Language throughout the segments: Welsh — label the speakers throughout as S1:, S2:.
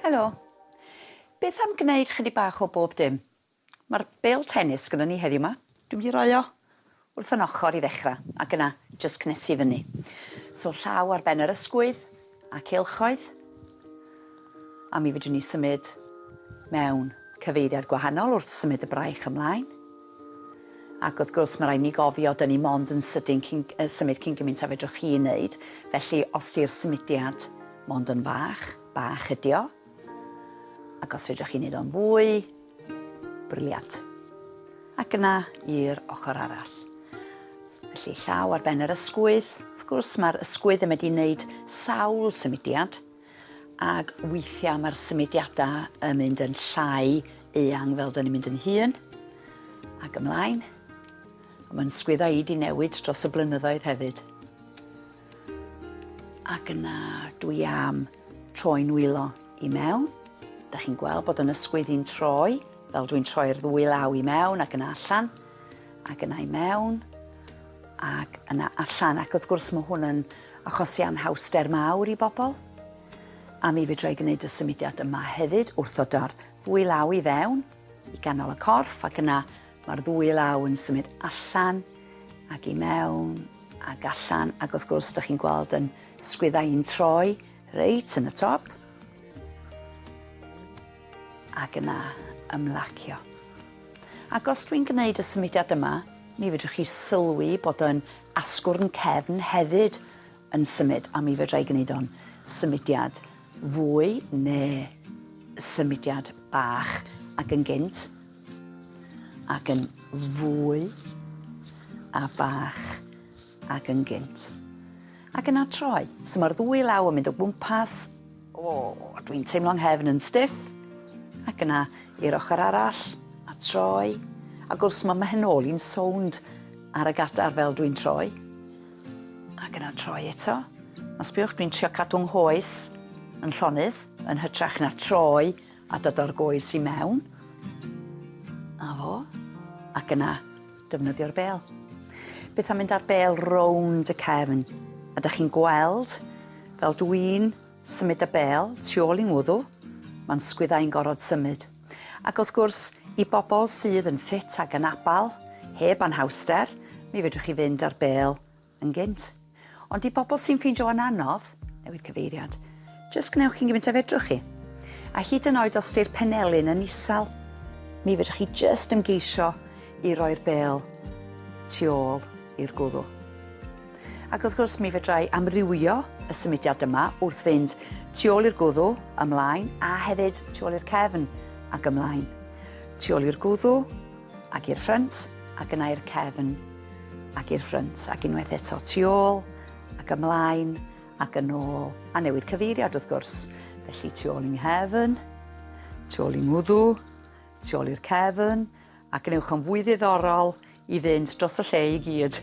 S1: Helo. Beth am gneud chydig bach o bob dim? Ma'r bêl tennis gynnon ni heddiw 'ma. Dwi mynd i roi o wrth 'yn ochor i ddechra ac yna jyst cnesu fyny. So llaw ar ben yr ysgwydd a cylchoedd. A mi fedrwn ni symud mewn cyfeiriad gwahanol wrth symud y braich ymlaen. Ac wrth gwrs ma' raid ni gofio 'dyn ni mond yn sydyn cyn yy symud cyn gymint â fedrwch chi neud felly os 'di'r symudiad mond yn fach, bach ydi o. Ac os fedrwch chi neud o'n fwy, brilliant. Ac yna i'r ochr arall. Felly llaw ar ben yr ysgwydd. Wrth gwrs mae'r ysgwydd yn mynd i wneud sawl symudiad ac weithiau mae'r symudiadau yn mynd yn llai eang fel dyn ni'n mynd yn hŷn ac ymlaen. A mae'n sgwydda i di newid dros y blynyddoedd hefyd. Ac yna dwi am troi nwylo i mewn. Da chi'n gweld bod yn ysgwydd i'n troi, fel dwi'n troi'r ddwy law i mewn ac yna allan, ac yna i mewn, ac yna allan. Ac wrth gwrs mae hwn yn achosi anhawster mawr i bobl. A mi fedra i gwneud y symudiad yma hefyd wrth ddod â'r ddwy law i fewn i ganol y corff ac yna mae'r ddwy law yn symud allan ac i mewn ac allan ac wrth gwrs 'dych chi'n gweld yn sgwyddau i'n troi reit yn y top ac yna ymlacio. Ac os dwi'n gwneud y symudiad yma, mi fedrwch chi sylwi bod yn asgwrn cefn hefyd yn symud a mi fedra i gwneud o'n symudiad fwy neu symudiad bach ac yn gynt ac yn fwy a bach ac yn gynt. Ac yna troi. So mae'r ddwy law yn mynd o gwmpas. O, dwi'n teimlo'n nghefn yn stiff. Ac yna i'r ochr arall a troi. Ac wrth mae mhen ôl i'n sownd ar y gadar fel dwi'n troi. Ac yna troi eto. A sbiwch, dwi'n trio cadw nghoes yn llonydd, yn hytrach na troi a dod o'r goes i mewn. A fo. Ac yna defnyddio'r bêl. Beth am mynd â'r bêl rownd y cefn? A 'dach chi'n gweld fel dwi'n symud y bêl tu ôl i ngwddw, ma'n sgwyddau i'n gorod symud. Ac wrth gwrs, i bobl sydd yn ffit ac yn abal, heb anhawster, mi fedrwch chi fynd â'r bêl yn gynt. Ond i bobl sy'n ffeindio fo'n anodd, newid cyfeiriad, jyst gwnewch chi'n gymaint a fedrwch chi. A hyd yn oed os 'di'r penelin yn isel, mi fedrwch chi jyst ymgeisio i roi'r bêl tu ôl i'r gwddw. Ac wrth gwrs mi fedrai amrywio y symudiad yma wrth fynd tu ôl i'r gwddw, ymlaen, a hefyd tu ôl i'r cefn ac ymlaen. Tu ôl i'r gwddw ac i'r ffrynt ac yna i'r cefn ac i'r ffrynt ac unwaith eto tu ôl ac ymlaen ac yn ôl a newid cyfeiriad wrth gwrs. Felly tu ôl i nghefn, tu ôl i ngwddw, tu ôl i'r cefn a gwnewch o'n fwy ddiddorol i fynd dros y lle i gyd,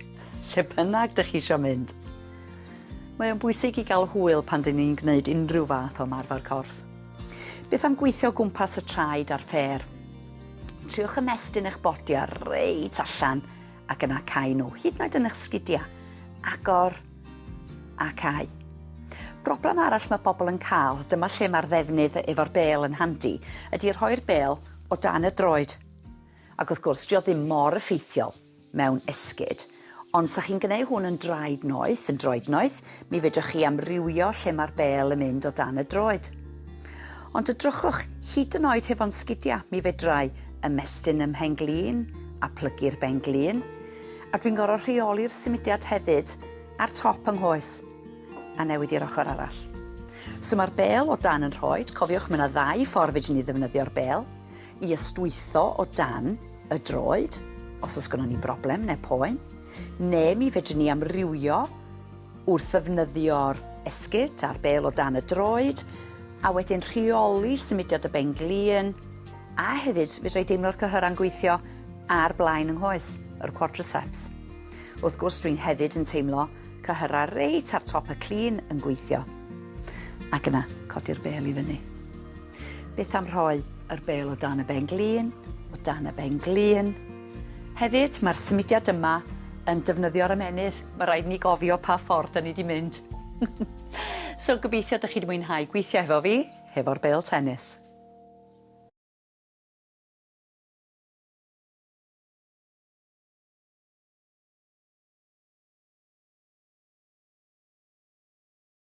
S1: lle bynnag dych chi isio mynd. Mae o'n bwysig i gael hwyl pan dyn ni'n gwneud unrhyw fath o ymarfer corff. Beth am gweithio o gwmpas y traed a'r ffêr? Triwch ymestyn eich bodiau reit allan ac yna cau nhw, hyd yn oed yn eich sgidiau. Agor a cau. Broblem arall mae bobl yn cael, dyma lle mae'r ddefnydd efo'r bêl yn handi, ydy rhoi'r bêl o dan y droed. Ac wrth gwrs, 'di o ddim mor effeithiol mewn esgid, ond 'sa chi'n gneud hwn yn draed noeth, yn droed noeth, mi fedrwch chi amrywio lle mae'r bêl yn mynd o dan y droed. Ond edrychwch, hyd yn oed hefo'n sgidia, mi fedrai ymestyn ym mhen-glin a plygu'r ben-glin, a dwi'n gorfod rheoli'r symudiad hefyd ar top yng nghoes a newid i'r ochr arall. So mae'r bêl o dan yn rhoed, cofiwch mae yna ddau ffordd fedrwn ni ddefnyddio'r bêl. i ystwytho o dan y droed, os oes gynnon ni broblem neu poen, neu mi fedrwn ni amrywio wrth ddefnyddio'r esgid a'r bêl o dan y droed, a wedyn rheoli symudiad y ben-glin, a hefyd fedra i deimlo'r cyhyrau'n gweithio ar blaen yng nghoes, yr quadriceps. Wrth gwrs dwi'n hefyd yn teimlo cyhyrau reit ar top y clun yn gweithio. Ac yna codi'r bêl i fyny. Beth am rhoi yr bêl o dan y ben-glin, o dan y ben-glin. Hefyd, mae'r symudiad yma yn defnyddio'r ymennydd. Mae rhaid ni gofio pa ffordd da ni 'di mynd. So gobeithio 'dych chi 'di mwynhau gweithio efo fi. hefo'r bêl tennis.